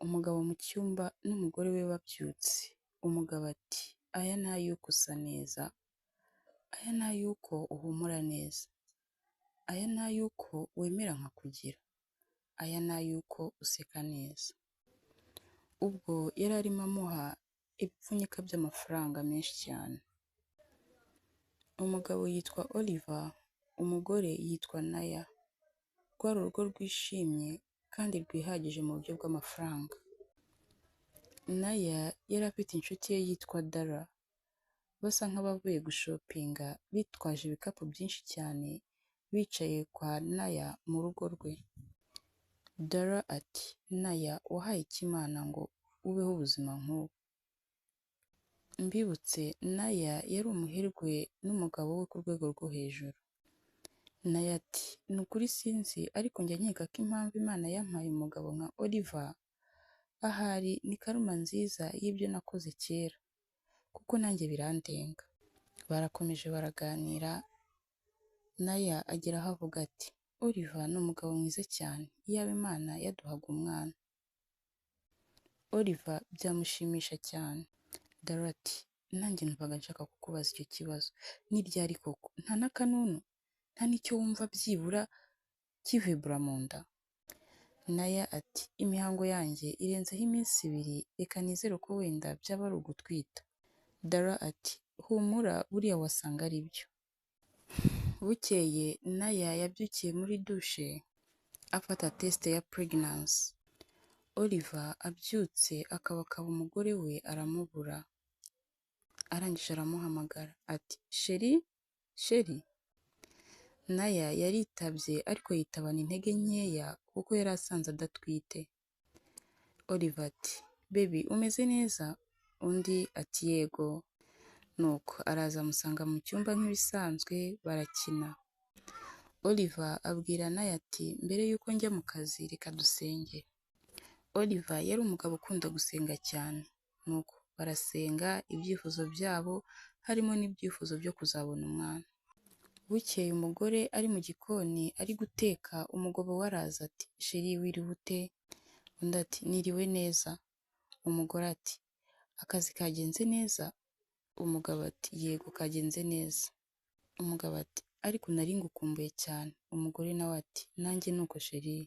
Umugabo mu cyumba n'umugore we babyutse. Umugabo ati "Aya ni ay'uko usa neza, aya ni ay'uko uhumura neza, aya ni ay'uko wemera nkakugira, aya ni ay'uko useka neza." Ubwo yari arimo amuha ibipfunyika by'amafaranga menshi cyane. Umugabo yitwa Oliver, umugore yitwa Naya. Rwari urugo rwishimye kandi rwihagije mu buryo bw'amafaranga. Naya yari afite inshuti ye yitwa Dara. Basa nk'abavuye gushopinga bitwaje ibikapu byinshi cyane, bicaye kwa Naya mu rugo rwe. Dara ati "Naya, wahaye iki Imana ngo ubeho ubuzima nk'ubu?" Mbibutse, Naya yari umuherwe n'umugabo we ku rwego rwo hejuru. Naya ati "Ni ukuri sinzi, ariko njya nkeka ko impamvu Imana yampaye umugabo nka Oliver, ahari ni karma nziza y'ibyo nakoze kera, kuko nanjye birandenga." Barakomeje baraganira, Naya agera aho avuga ati "Oliver ni umugabo mwiza cyane, iyaba Imana yaduhaga umwana. Oliver byamushimisha cyane." Dara ati "Nanjye numvaga nshaka kukubaza icyo kibazo. Ni ryari koko? Nta n'akanunu? Nta n'icyo wumva byibura kivibura mu nda?" Naya ati "Imihango yanjye irenzeho iminsi ibiri, reka nizere ko wenda byaba ari ugutwita." Dara ati "Humura, buriya wasanga ari byo." Bukeye Naya yabyukiye muri dushe afata test ya pregnancy. Oliver abyutse akabakaba umugore we aramubura. Arangije aramuhamagara ati "Chérie, chérie." Naya yaritabye, ariko yitabana intege nkeya kuko yari asanze adatwite. Oliver ati "Baby, umeze neza?" Undi ati "Yego." Nuko araza amusanga mu cyumba nk'ibisanzwe, barakina. Oliver abwira Naya ati "Mbere y'uko njya mu kazi, reka dusenge." Oliver yari umugabo ukunda gusenga cyane. Nuko barasenga ibyifuzo byabo, harimo n'ibyifuzo byo kuzabona umwana. Bukeye umugore ari mu gikoni ari guteka, umugabo we araza ati "Chérie, wiriwe ute?" Undi ati "Niriwe neza." Umugore ati "Akazi kagenze neza?" Umugabo ati "Yego, kagenze neza." Umugabo ati "Ariko nari ngukumbuye cyane." Umugore nawe ati "Nanjye nuko, chérie."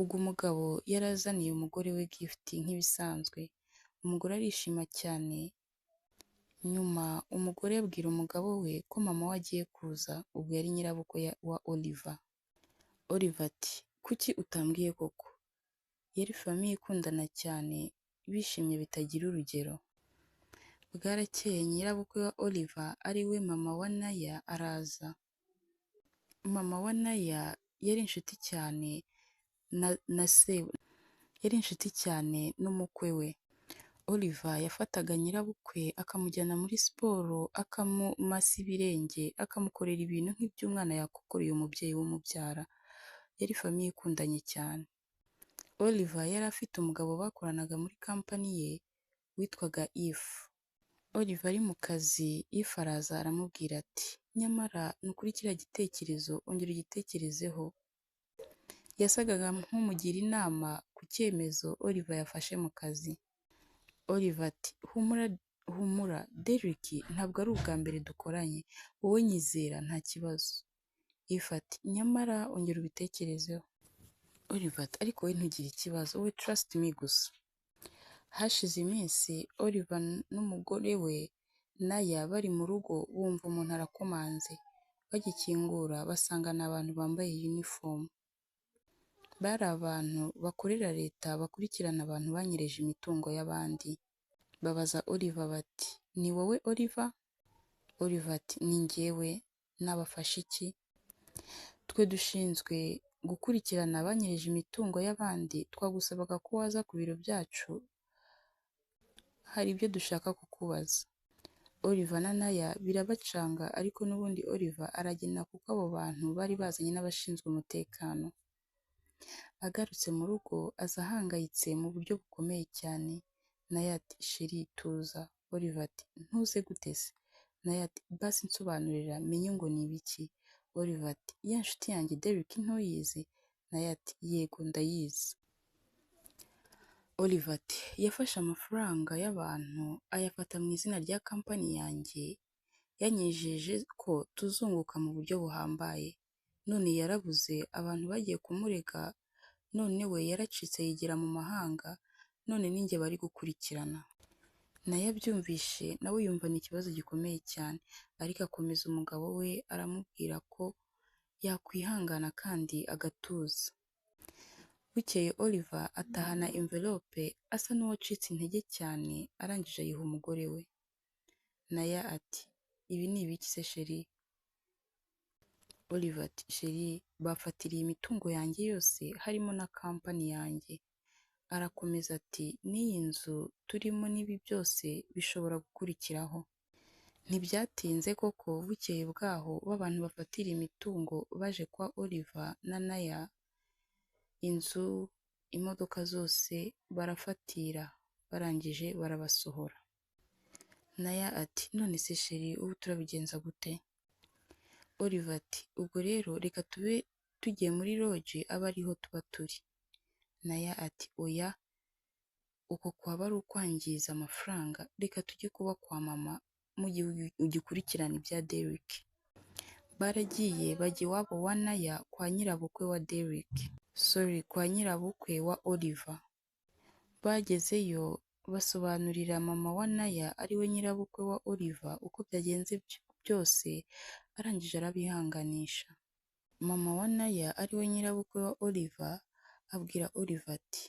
Ubwo umugabo yari azaniye umugore we gift nk'ibisanzwe. Umugore arishima cyane. Nyuma umugore abwira umugabo we ko mama we agiye kuza, ubwo yari nyirabukwe wa Oliver. Oliver ati "Kuki utambwiye koko?" Yari famille ikundana cyane, bishimye bitagira urugero. Bwarakeye, nyirabukwe wa Oliver, ari we mama wa Naya, araza. Mama wa Naya yari inshuti cyane na se, yari inshuti cyane n'umukwe we. Oliver yafataga nyirabukwe akamujyana muri siporo, akamumasa ibirenge, akamukorera ibintu nk'iby'umwana yakoreye umubyeyi we umubyara. Yari famille ikundanye cyane. Oliver yari afite umugabo bakoranaga muri kampani ye witwaga If. Oliver ari mu kazi, If araza aramubwira ati "Nyamara ni ukuri, kiriya gitekerezo ongera ugitekerezeho." Yasaga nk'umugira inama ku cyemezo Oliver yafashe mu kazi. Oliver ati "Humura, humura Derek, ntabwo ari ubwa mbere dukoranye, wowe nyizera, nta kibazo." If ati "Nyamara ongera ubitekerezeho." Oliver ati "Ariko wowe ntugire ikibazo, wowe trust me gusa." Hashize iminsi, Oliver n'umugore we Naya bari mu rugo, bumva umuntu arakomanze. Bagikingura basanga ni abantu bambaye uniform. Bari abantu bakorera leta, bakurikirana abantu banyereje imitungo y'abandi. Babaza Oliver bati "Ni wowe Oliver?" Oliver ati "Ni njyewe, nabafasha iki?" "Twe dushinzwe gukurikirana abanyereje imitungo y'abandi, twagusabaga ko waza ku biro byacu, hari ibyo dushaka kukubaza." Oliver na Naya birabacanga, ariko n'ubundi Oliver aragenda kuko abo bantu bari bazanye n'abashinzwe umutekano. Agarutse mu rugo aza ahangayitse mu buryo bukomeye cyane. Naya ati "Chérie, tuza." Oliver ati "Ntuze gute se?" Naya ati "Basi nsobanurira menye ngo ni ibiki." Oliver ati "Ya nshuti yanjye Derek ntuyizi?" Naya ati "Yego, ndayizi." Oliver ati: "Yafashe amafaranga y'abantu ayafata mu izina rya kampani yanjye, yanyijeje ko tuzunguka mu buryo buhambaye. None yarabuze, abantu bagiye kumurega, none we yaracitse yigira mu mahanga, none ninjye bari gukurikirana." Nayo abyumvishe nawe yumva ni ikibazo gikomeye cyane, ariko akomeza umugabo we aramubwira ko yakwihangana kandi agatuza. Bukeye Oliver atahana envelope asa n'uwacitse intege cyane, arangije ayiha umugore we. Naya ati: "Ibi ni ibiki se chéri?" Oliver ati: "Chéri, bafatiriye imitungo yanjye yose harimo na kampani yanjye." Arakomeza ati: "N'iyi nzu turimo n'ibi byose bishobora gukurikiraho." Ntibyatinze koko, bukeye bwaho ba bantu bafatira imitungo baje kwa Oliver na Naya, inzu, imodoka zose barafatira, barangije barabasohora. Naya ati: "None se chéri, ubu turabigenza gute?" Oliver ati: "Ubwo rero reka tube tugiye muri lodge abe ariho tuba turi." Naya ati: "Oya, uko kwaba ari ukwangiza amafaranga, reka tujye kuba kwa mama mu gihe ugikurikirana ibya Derrick." Baragiye bajya iwabo wa Naya kwa nyirabukwe wa Derrick. Sorry, kwa nyirabukwe wa Oliver. Bagezeyo basobanurira mama wa Naya ariwe nyirabukwe wa Oliver uko byagenze byose, arangije arabihanganisha. Mama wa Naya ariwe nyirabukwe wa Oliver abwira Oliver ati: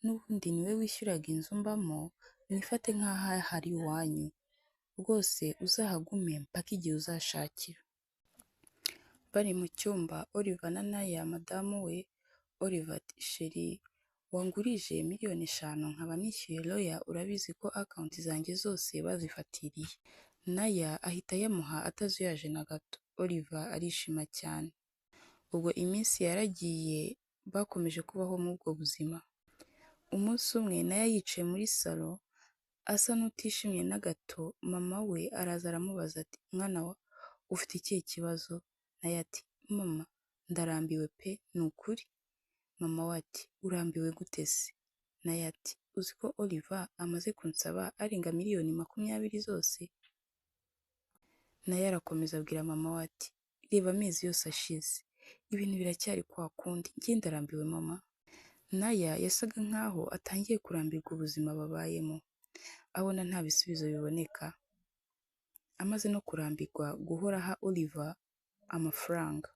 "N'ubundi niwe wishyuraga inzu mbamo, mwifate nk'aho hari iwanyu. Rwose uzahagume mpaka igihe uzashakira." Bari mu cyumba Oliver na Naya madamu we, Oliver ati: "Chéri, wangurije miliyoni 5 nkaba nishyuye lawyer, urabizi ko account zanjye zose bazifatiriye." Naya ahita ayamuha atazuyaje na gato. Oliver arishima cyane. Ubwo iminsi yaragiye, bakomeje kubaho muri ubwo buzima. Umunsi umwe Naya yicaye muri salon asa n'utishimye na gato, mama we araza aramubaza ati: "Mwana wa, ufite ikihe kibazo?" Naya ati: "Mama, ndarambiwe pe, ni ukuri." Mama we ati: "Urambiwe gute se?" Naya ati: "Uzi ko Oliver amaze kunsaba arenga miliyoni 20 zose?" Naya arakomeza abwira mama we ati: "Reba amezi yose ashize, ibintu biracyari kwa kundi, njye ndarambiwe mama." Naya yasaga nkaho atangiye kurambirwa ubuzima babayemo, abona nta bisubizo biboneka. Amaze no kurambirwa guhora aha Oliver amafaranga.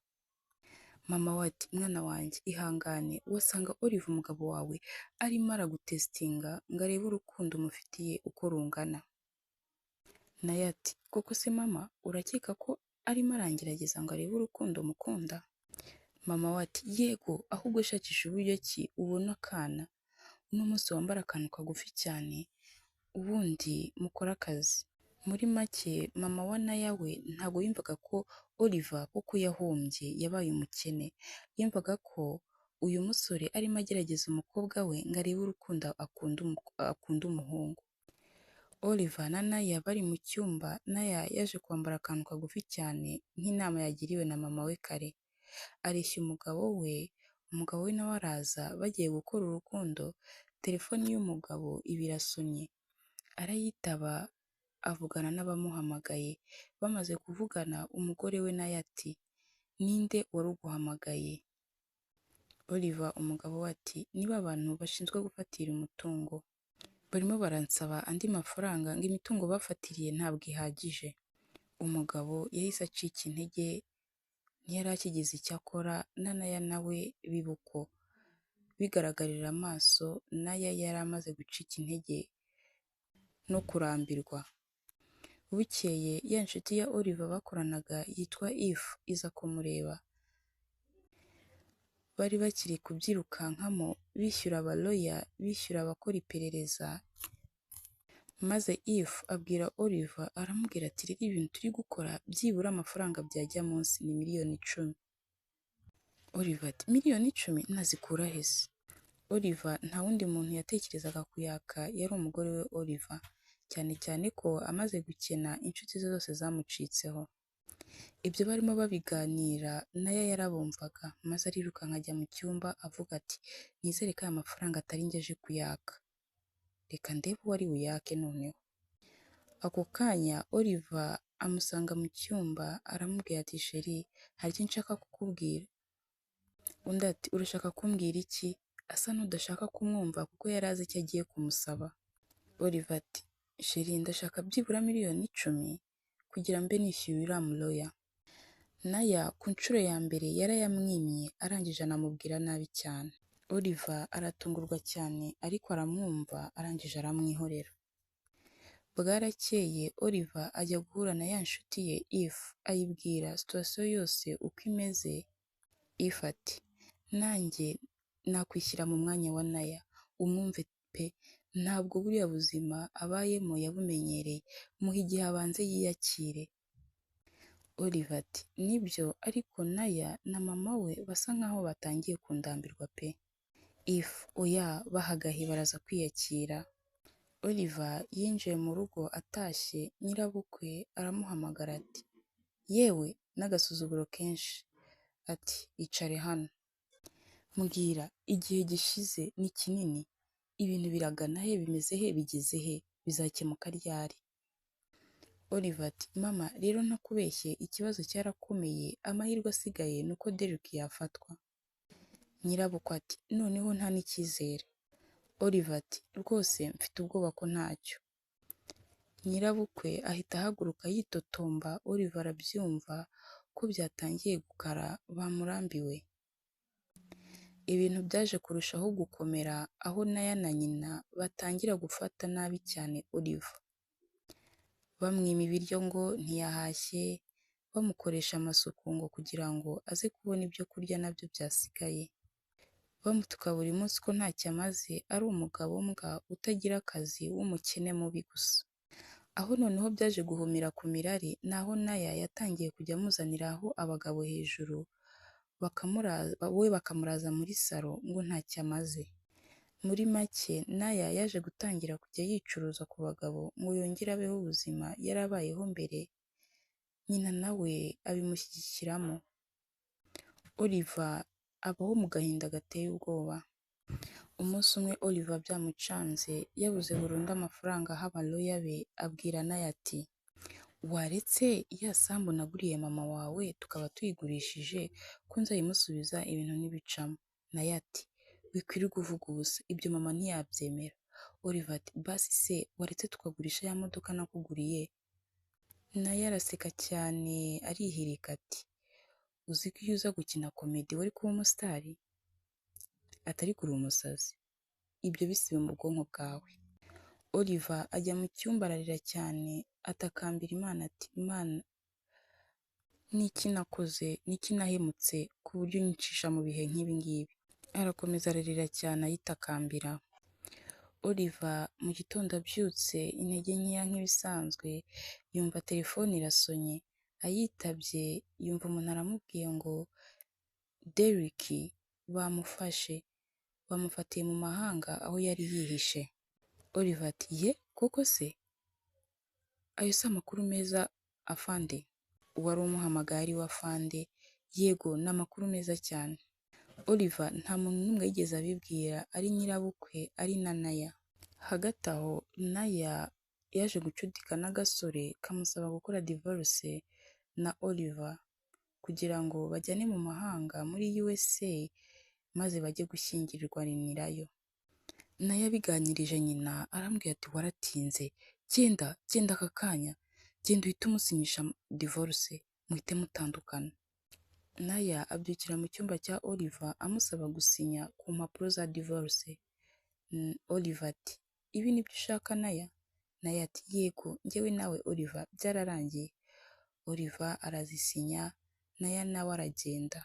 Mama we ati: "Mwana wanjye, ihangane, wasanga Oliver umugabo wawe arimo aragutesitinga ngo arebe urukundo umufitiye uko rungana." Naya ati: "Koko se mama, urakeka ko arimo arangerageza ngo arebe urukundo mukunda?" Mama we ati: "Yego, ahubwo shakisha uburyo ki ubona akana. Uno munsi wambara akantu kagufi cyane, ubundi mukore akazi." Muri make mama wa Naya we ntabwo yumvaga ko Oliver koko yahombye yabaye umukene. Yumvaga ko uyu musore arimo agerageza umukobwa we ngo arebe urukundo akunda umuhungu. Oliver na Naya bari mu cyumba, Naya yaje kwambara akantu kagufi cyane nk'inama yagiriwe na mama we kare. Areshya umugabo we, umugabo we nawe araza, bagiye gukora urukundo, telefoni y'umugabo iba irasonnye. Arayitaba avugana n'abamuhamagaye. Bamaze kuvugana umugore we Naya ati: "Ninde wari uguhamagaye?" Oliver umugabo we ati: "Ni ba bantu bashinzwe gufatira umutungo. Barimo baransaba andi mafaranga ngo imitungo bafatiriye ntabwo ihagije." Umugabo yahise acika intege, ntiyari akigize icyo akora, na Naya nawe biba uko. Bigaragarira amaso, Naya yari amaze gucika intege no kurambirwa. Bukeye ya nshuti ya Oliver bakoranaga yitwa If iza kumureba. Bari bakiri kubyirukankamo bishyura abaloya, bishyura abakora iperereza, maze If abwira Oliver aramubwira ati: "Rero ibintu turi gukora byibura amafaranga byajya munsi ni miliyoni 10." Oliver ati: "Miliyoni 10 nazikura he se?" Oliver nta wundi muntu yatekerezaga kuyaka, yari umugore we Oliver, cyane cyane ko amaze gukena inshuti ze zose zamucitseho. Ibyo barimo babiganira, Naya yarabumvaga, maze arirukanka ajya mu cyumba avuga ati: "Nizere ko aya mafaranga atari njye aje kuyaka. Reka ndebe uwo ari buyake noneho." Ako kanya Oliver amusanga mu cyumba, aramubwira ati: "Chérie, hari icyo nshaka kukubwira." Undi ati: "Urashaka kumbwira iki?" Asa n'udashaka kumwumva kuko yari azi icyo agiye kumusaba. Oliver ati: "Chérie, ndashaka byibura miliyoni 10 kugira mbe nishyuye uriya mulawyer." Naya ku nshuro ya mbere yarayamwimye, arangije anamubwira nabi cyane. Oliver aratungurwa cyane, ariko aramwumva, arangije aramwihorera. Bwarakeye, Oliver ajya guhura na ya nshuti ye If, ayibwira situation yose uko imeze. If ati: "Nanjye nakwishyira mu mwanya wa Naya, umwumve pe, ntabwo buriya buzima abayemo yabumenyereye, muhe igihe abanze yiyakire." Oliver ati: "Nibyo, ariko Naya na mama we basa nkaho batangiye kundambirwa pe." If: "Oya, bahagahe, baraza kwiyakira." Oliver yinjiye mu rugo atashye, nyirabukwe aramuhamagara ati: "Yewe," n'agasuzuguro kenshi, ati: "Icare hano. Mbwira, igihe gishize ni kinini, ibintu biragana he, bimeze he, bigeze he, bizakemuka ryari?" Oliver ati: "Mama, rero ntakubeshye, ikibazo cyarakomeye, amahirwe asigaye ni uko Derek yafatwa." Nyirabukwe ati: "Noneho nta n'icyizere." Oliver ati: "Rwose mfite ubwoba ko ntacyo." Nyirabukwe ahita ahaguruka yitotomba, Oliver arabyumva ko byatangiye gukara, bamurambiwe. Ibintu byaje kurushaho gukomera aho Naya na nyina batangira gufata nabi cyane Oliver. Bamwima ibiryo ngo ntiyahashye, bamukoresha amasuku ngo kugira ngo aze kubona ibyo kurya nabyo byasigaye. Bamutuka buri munsi ko ntacyo amaze, ari umugabo mbwa utagira akazi w'umukene mubi gusa. Aho noneho byaje guhumira ku mirari ni aho Naya yatangiye kujya amuzaniraho abagabo hejuru, we bakamuraza muri salon ngo ntacyo amaze. Muri make, Naya yaje gutangira kujya yicuruza ku bagabo ngo yongere abeho ubuzima yari abayeho mbere, nyina nawe abimushyigikiramo. Oliver abaho mu gahinda gateye ubwoba. Umunsi umwe Oliver byamucanze, yabuze burundu amafaranga aha abalawyer be, abwira Naya ati: "Waretse ya sambu naguriye mama wawe tukaba tuyigurishije, ko nzayimusubiza ibintu ntibicamo?" Naya ati: "Wikwirirwa uvuga ubusa, ibyo mama ntiyabyemera." Oliver ati: "Basi se waretse tukagurisha ya modoka nakuguriye?" Naya araseka cyane, arihirika ati: "Uzi ko iyo uza gukina comedy wari kuba umustar?" Ati: "Ariko uri umusazi, ibyo bisibe mu bwonko bwawe." Oliver ajya mu cyumba ararira cyane, atakambira Imana ati: "Imana, niki nakoze, niki nahemutse ku buryo unyicisha mu bihe nk'ibi ngibi?" Arakomeza ararira cyane ayitakambira. Oliver mu gitondo abyutse intege nkeya nk'ibisanzwe, yumva telefone irasonye, ayitabye yumva umuntu aramubwiye ngo Derek bamufashe, bamufatiye mu mahanga aho yari yihishe. Oliver ati: "Ye, koko se? Ayo si amakuru meza, afande." Uwari umuhamagaye ari we afande: "Yego, ni amakuru meza cyane." Oliver nta muntu n'umwe yigeze abibwira, ari nyirabukwe, ari na Naya. Hagati aho Naya yaje gucudika n'agasore kamusaba gukora divorce na Oliver kugira ngo bajyane mu mahanga muri USA, maze bajye gushyingirwanirayo. Nayo abiganirije nyina, arambwira ati: "Waratinze, genda, genda aka kanya, genda uhite umusinyisha divorce, muhite mutandukana." Naya abyukira mu cyumba cya Oliver amusaba gusinya ku mpapuro za divorce. Oliver ati: "Ibi nibyo ushaka, Naya?" Naya ati: "Yego, njyewe nawe Oliver byararangiye." Oliver arazisinya, Naya nawe aragenda.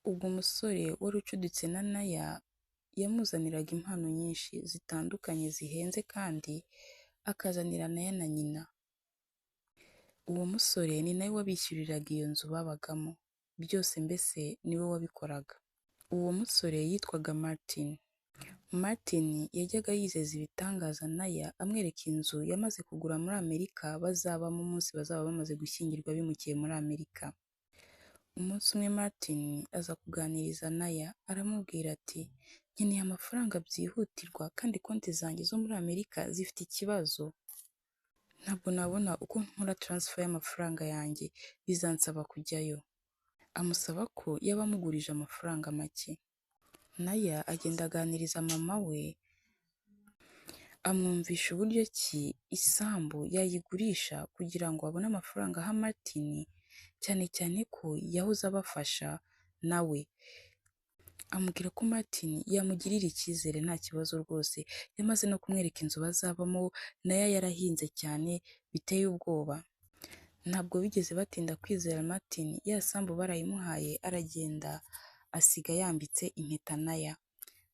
Ubwo umusore wari ucuditse na Naya yamuzaniraga impano nyinshi zitandukanye zihenze, kandi akazanira Naya na nyina. Uwo musore ni nawe wabishyuriraga iyo nzu babagamo, byose mbese niwe wabikoraga. Uwo musore yitwaga Martin. Martin yajyaga yizeza ibitangaza Naya, amwereka inzu yamaze kugura muri Amerika bazabamo umunsi bazaba bamaze gushyingirwa bimukiye muri Amerika. Umunsi umwe Martin aza kuganiriza Naya, aramubwira ati: "Nkeneye amafaranga byihutirwa kandi konti zanjye zo muri Amerika zifite ikibazo. Ntabwo nabona uko nkora transfer y'amafaranga yanjye, bizansaba kujyayo." Amusaba ko yaba amugurije amafaranga make. Naya agenda aganiriza mama we, amwumvisha uburyo ki isambu yayigurisha kugira ngo abone amafaranga aha Martin, cyane cyane ko yahoze abafasha nawe. Amubwira ko Martin yamugirira icyizere nta kibazo rwose, yamaze no kumwereka inzu bazabamo, nayo yarahinze cyane biteye ubwoba. Ntabwo bigeze batinda kwizera Martin, ya sambu barayimuhaye aragenda asiga yambitse impeta Naya,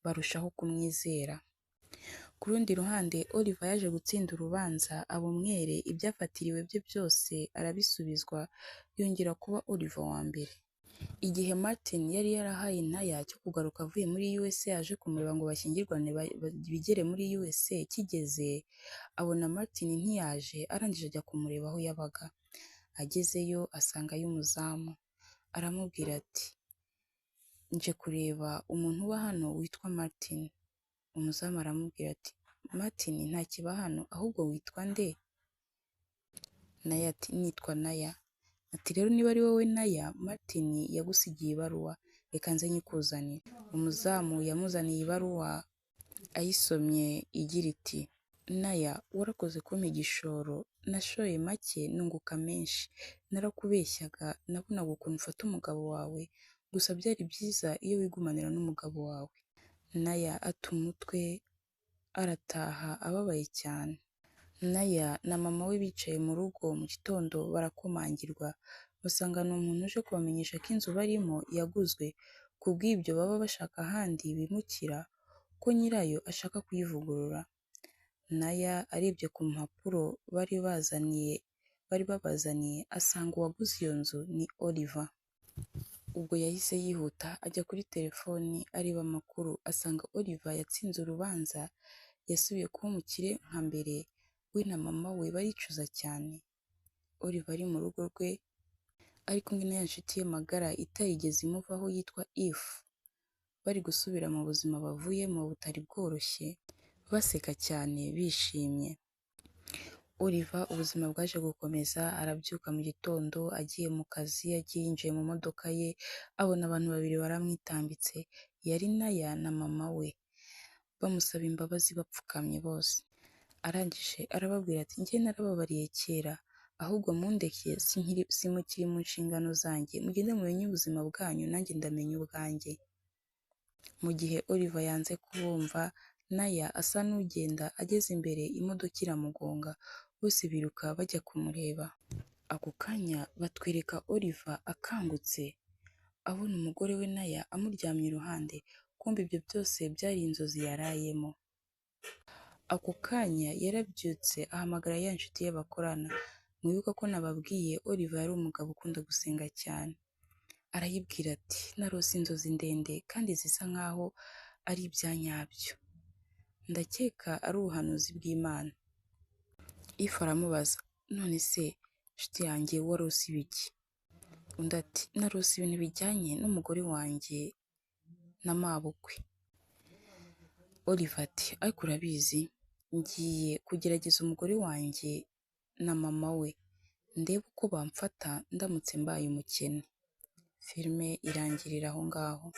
barushaho kumwizera. Ku rundi ruhande Oliver yaje gutsinda urubanza aba umwere, ibyafatiriwe bye byose arabisubizwa, yongera kuba Oliver wa mbere. Igihe Martin yari yarahaye Naya cyo kugaruka avuye muri USA aje kumureba ngo bashyingirwane bigere muri USA kigeze, abona Martin ntiyaje, arangije ajya kumureba aho yabaga. Agezeyo asangayo umuzamu, aramubwira ati: "Nje kureba umuntu uba hano witwa Martin." Umuzamu aramubwira ati: "Martin ntakiba hano, ahubwo witwa nde?" Naya ati: "Nitwa Naya." Ati: "Rero niba ari wowe Naya, Martin yagusigiye ibaruwa, reka nze nyikuzanire." Umuzamu yamuzaniye ibaruwa, ayisomye igira iti: "Naya, warakoze kumpa igishoro, nashoye make nunguka menshi, narakubeshyaga, nabonaga ukuntu ufata umugabo wawe, gusa byari byiza iyo wigumanira n'umugabo wawe." Naya ata umutwe arataha ababaye cyane. Naya na mama we bicaye mu rugo mu gitondo barakomangirwa, basanga ni umuntu uje kubamenyesha ko inzu barimo yaguzwe, kubw'ibyo baba bashaka ahandi bimukira ko nyirayo ashaka kuyivugurura. Naya arebye ku mpapuro bari babazaniye asanga uwaguze iyo nzu ni Oliver. Ubwo yahise yihuta ajya kuri telefoni areba amakuru, asanga Oliver yatsinze urubanza, yasubiye kuba umukire nka mbere, we na mama we baricuza cyane. Oliver ari mu rugo rwe ari kumwe na ya nshuti ye magara itarigeze imuvaho yitwa Ifu, bari gusubira mu buzima bavuyemo butari bworoshye, baseka cyane bishimye. Oliver ubuzima bwaje gukomeza, arabyuka mu gitondo agiye mu kazi, agiye yinjiye mu modoka ye, abona abantu babiri baramwitambitse, yari Naya na mama we, bamusaba imbabazi bapfukamye bose. Arangije arababwira ati: "Njye narababariye kera, ahubwo mundeke simukiri mu nshingano zanjye, mugende mumenye ubuzima bwanyu nanjye ndamenya ubwanjye." Mu gihe Oliver yanze kubumva, Naya asa n'ugenda ageze imbere imodoka iramugonga, bose biruka bajya kumureba. Ako kanya batwereka Oliver akangutse, abona umugore we Naya amuryamye iruhande, kumbe ibyo byose byari inzozi yarayemo. Ako kanya yarabyutse ahamagara ya nshuti ye bakorana, mwibuka ko nababwiye Oliver yari umugabo ukunda gusenga cyane. Arayibwira ati: "Narose inzozi ndende kandi zisa nkaho ari ibya nyabyo. Ndakeka ari ubuhanuzi bw'Imana." Ifu aramubaza: "None se nshuti yanjye warose ibiki?" Undi ati: "Narose ibintu bijyanye n'umugore wanjye na mabukwe." Oliver ati: "Ariko urabizi, ngiye kugerageza umugore wanjye na mama we, ndebe uko bamfata ndamutse mbaye umukene." Filime irangirira aho ngaho.